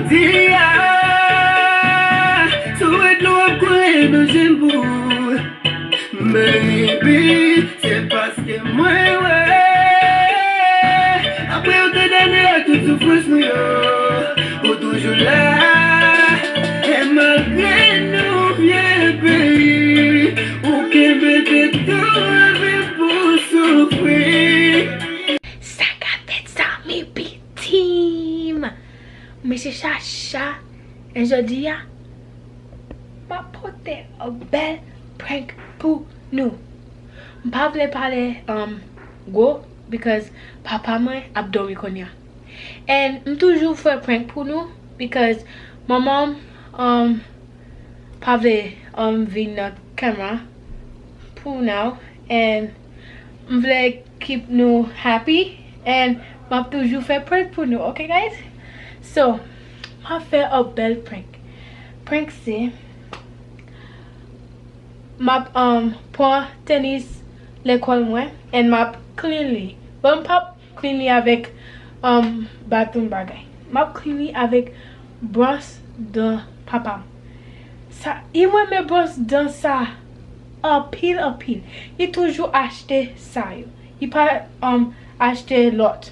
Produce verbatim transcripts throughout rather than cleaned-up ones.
Di a, sou wè dlo ap koule nan je m pou ou. Baby, se paske mwen wè. Apre yon tan dane ak tout soufrans nou yo, ou toujou la. E malgre nou vye peyi, ou kenbe tèt ou anpil pou soufri. Sa ka fèt sa, mi pitim. Mesye Chacha, e jodi a, m ap pote yon bèl prank pou nou. M pa vle pale, um, gwo, because papa mwen ap dòmi kounye a. And m toujou fè prank pou nou, because manman m, um, pa vle, um, vin nan camera pou now. And m vle keep nou happy, and m ap toujou fè prank pou nou, ok, guys? So, m ap fè yon bèl prank. Prank se, m ap, um, pran tenis lekòl mwen, and m ap clean li. Bon, m p ap clean li avèk, um, baton bagay. M ap clean li avèk bwòs dan papa m. Sa, li renmen bwòs dan sa anpil, anpil. Li toujou achte sa yo. Li pa, um, achte lòt.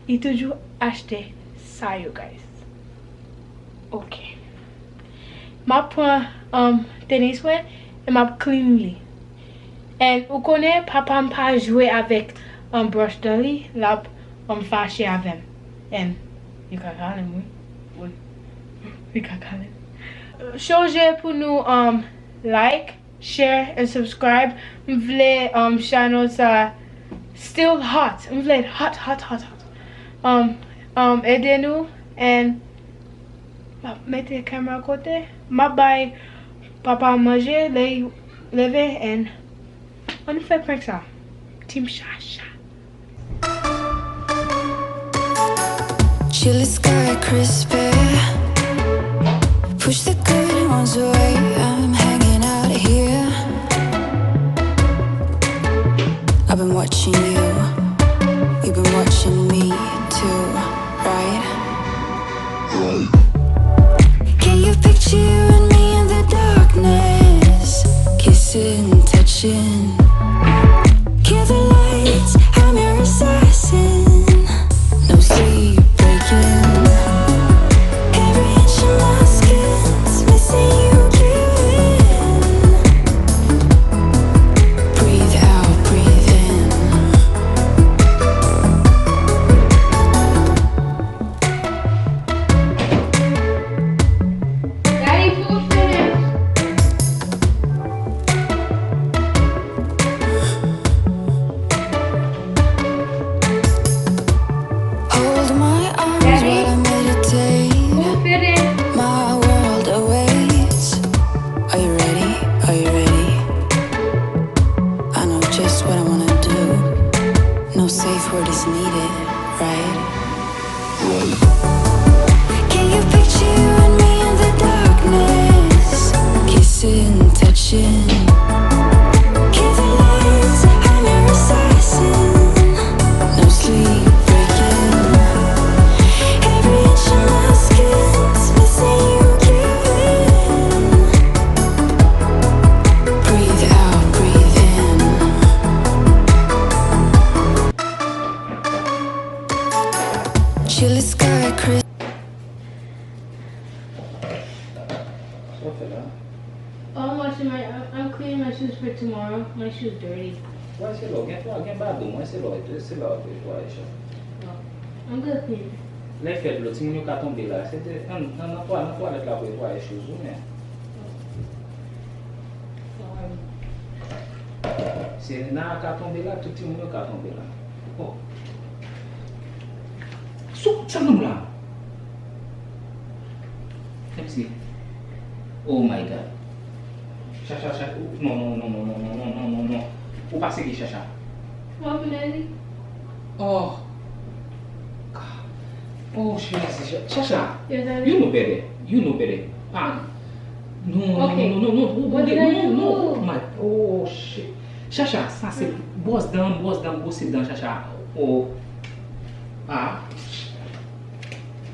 Li toujou achte sa yo, guys. Ok. M ap pran, um, tenis mwen e m ap clean li. And ou konnen papa m pa jwe avèk, um, bwòs dan li, l ap, um, fache avè m. And li ka kale m, wi. Wi. Li ka kale m. Sonje pou nou, um, like, share and subscribe. M vle, um, channel sa still hot. M vle hot, hot, hot, hot. Um, um, ede nou and m ap mete kamera kote. M ap bay papa manje lè l leve and ann fè prank sa. Team Chacha. Chilly sky, crisp air. Push the good ones away. I'm hanging out here. I've been watching you. You've been watching me too, right? Can you picture you and me in the darkness? Kissing, touching. Kill the lights, I'm your assassin. No sleep breaking. Every inch of my skin's missing you, giving. Breathe out, breathe in. Daddy, food finished. Hold my arms while I meditate. My world awaits. Are you ready? Are you ready? I know just what I wanna do. No safe word is needed, right? Can you picture you and me in the darkness? Kissing, touching. Kill the lights, I'm your assassin. No sleep breaking. Every inch of my skin's missing you, giving. Breathe out, breathe in. Chilly sky, crisp. Sa w fè la? Oh, I'm washing my, I'm, I'm cleaning my shoes for tomorrow. My shoes dirty. Wè, se la w gen twa, gen badou, mwen se la w, se la w ap netwaye chè. Oh, I'm gonna clean. Lè fè dlo, timoun yo ka tonbe la. Se te, nan, nan, nan twa-, nan twalèt la pou netwaye shoes ou, men. Oh, sorry. Se nan a ka tonbe la, tout timoun yo ka tonbe la. Oh. Sou, sa nou la? Let me see. Oh my God. Chacha, Chacha, non, non, non. Ou pase ki Chacha? Mwen vle li. Oh. God. Oh, Chacha, Chacha. Yes, I do. You know better. You know better. Ah. No, no, no, no, no, no, no, no, no, no, my, oh, shit. Chacha, sa se bwòs dan, bwòs dan, bwòs dan, Chacha. Oh. Ah.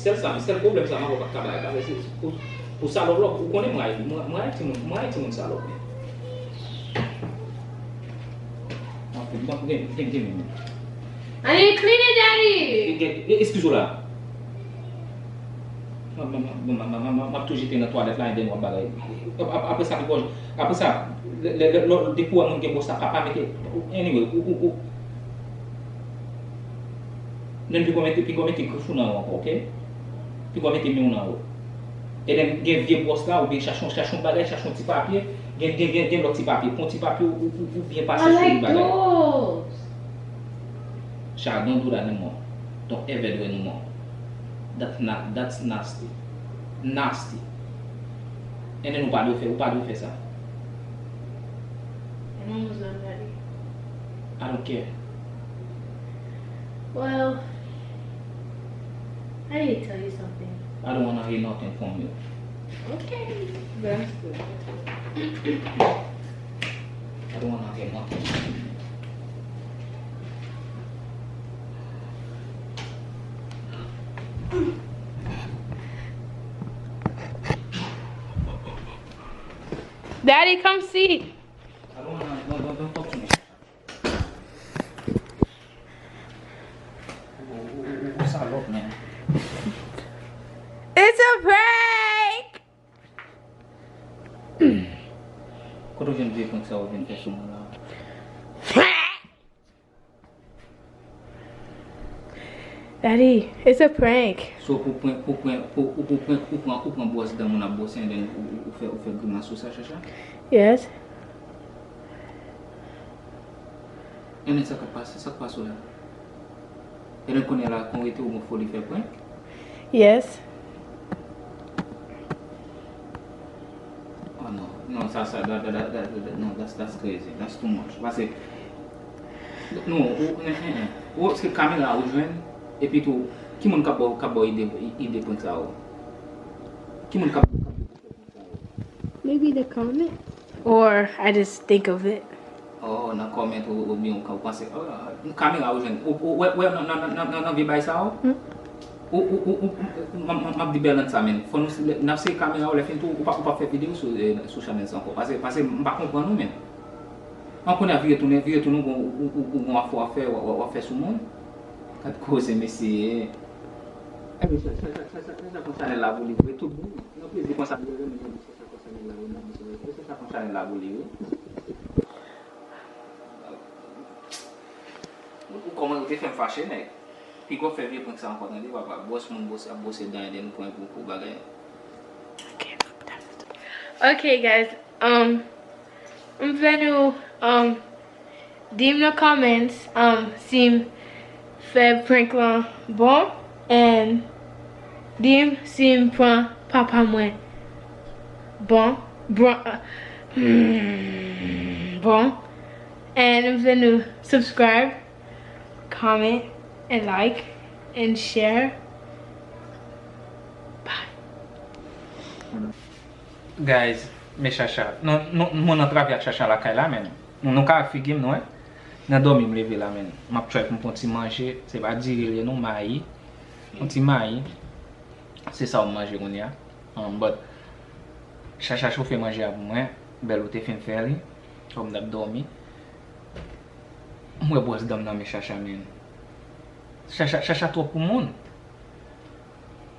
Sèl sa, sèl pwoblèm sa m avè w pa t ka bay, paske se pou, pou salòp la, ou konnen m rayi, m rayi timoun, m rayi timoun salòp. Anfen, bon, gen, gen, gen, gen. Honey, clean it, daddy! Gen, gen, eskize w la. M ap toujou jete nan twalèt la, ebyen w ap bagay. Ap- ap- Apre sa, li bon. Apre sa, lè, lè, lè, lè, depi w wè moun gen bwòs la, pa, pa mete. Anyway, ou, ou, ou. Menm piga w mete, piga w mete grif ou nan yo ankò, oke? Piga w mete men w nan yo. E lè gen vye bwòs la, oubyen chache yon, chache yon bagay, chache yon ti papye, gen, gen, gen, gen lòt ti papye, pran yon ti papye ou, ou, ou, ou byen pase sou li bagay. Sha, don't do that no more. Don't ever do it no more. That's not, that's nasty. Nasty. And then ou pa dwe fè, ou pa dwe fè sa. I don't care. Well, I need to tell you something. I don't wanna hear nothing from you. Okay, that's good. I don't wanna hear nothing from you. Daddy, come see. I don't wanna, don't, don't, don't talk to me. Ou, ou, ou, ou salòp, man. It's a prank! Kote w jwenn vye prank sa ou vin fè sou mwen la? Daddy, it's a prank. So pou prank, pou prank, pou, ou pou prank, ou pran, ou pran bwòs dan moun ap bwose, and then ou, ou, ou fè, ou fè grimas sou sa, Chacha? Yes. And then sa k ap pase, sa k pase w la? And then kounye a la, kon rete ou gon foli fè prank? Yes. Oh non, non, sa, sa, that, that, that, that, that, non, that's, that's crazy. That's too much. Pase, non, ou, en, en, en. Ou, se kamera ou jwenn, epi tou, ki moun k ap ba w, k ap ba w ide, ide prank sa yo? Ki moun k ap, k ap Maybe the comment. Or I just think of it. Oh, nan comment ou, oubyen ou, ou panse, oh, kamera ou jwenn. Ou, ou, wè, wè, nan, nan, nan, nan, nan vye bagay sa yo. Hmm. Ou, ou, ou, ou, m, m, m ap di Berlande sa, men. Fò nou, n ap sere kamera ou, lè fini tou, ou pa, ou pa fè videyo sou, eh, sou chanèl sa ankò. Pase, pase m pa konprann ou, men. An kounye a vire tounen, vire tounen, ou, ou, ou, ou gon afè w ap fè, w ap, w ap fè sou moun. Gad koze, mesye. Ebyen, sa, sa, sa, sa, sa, sa, sa kon chanèl la pou li vre, tout bon. Nan plezi konsa, li renmen yon Sa konsa nèg la, wi, nan, mesye, mesye, sa konsa nèg la boule, wi. Ou, ou kòman ou te fè m fache, nèg? Piga w fè vye prank sa ankò, tande, papa. Bwòs moun, bwòs, ap bwose dan, and then prank pou, pou bagay. Ok, guys, um, m vle nou, um, Di m nan comments, um, si m fè prank lan bon, and di m si m pran papa mwen bon, bon, uh, hmm, bon. And m vle nou subscribe, comment, and like, and share. Bye. Guys, men Chacha. Non, non, mwen nan travè ak Chacha lakay la, men. Nou, nou ka wè figi m, nou wè. Nan dòmi m leve la, men. M ap try pou m pran ti manje. Se pa diri l ye, non, mayi. Yon ti mayi. Se sa w manje kounye a. Um, but, Chacha chofe manje a pou mwen. Bèl ou te fin fè li. Kòm m t ap dòmi. M wè bwòs dan m nan men Chacha, men. Chacha, Chacha twòp pou moun.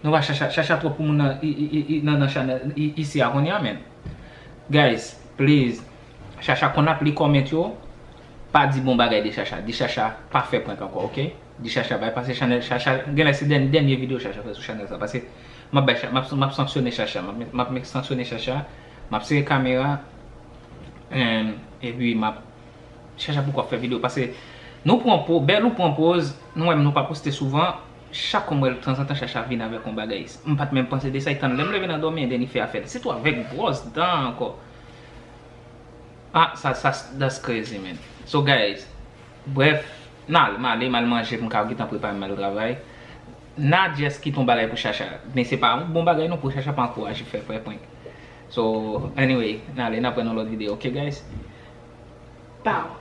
Nou pa Chacha, Chacha twòp pou moun nan, i, i, i, i, nan, nan chanèl i, isi a kounye a, men. Guys, please. Chacha konn ap li comment yo. Pa di bon bagay de Chacha. Di Chacha pa fè prank ankò, oke? Di Chacha bay pase chanèl Chacha. Genlè se dèn-, dènye videyo Chacha fè sou chanèl sa. Pase m ap bay Cha-, m ap, m ap sanksyone Chacha. M ap, m ap sanksyone Chacha. M ap sere kamera. And, epi m ap Chacha poko ap fè videyo, paske nou pran po-, Bèl ou pran pòz, nou wè m nou pa poste souvan, chak fwa m wè l tanzantan Chacha vin avèk yon bagay. M pa t menm panse de sa, e tann lè m leve nan dòmi, and then li fè afè l. Sitou avèk bwòs dan ankò. Ah, sa, sa, that's crazy, man. So, guys, brèf, n al, m ale, m al manje, pou m ka gentan prepare m al travay. N a just kite yon bagay pou Chacha, men se pa yon bon bagay non pou Chacha pa ankouraje fè, fè prank. So, anyway, n ale, n ap wè nan lòt videyo, oke, guys? Pow!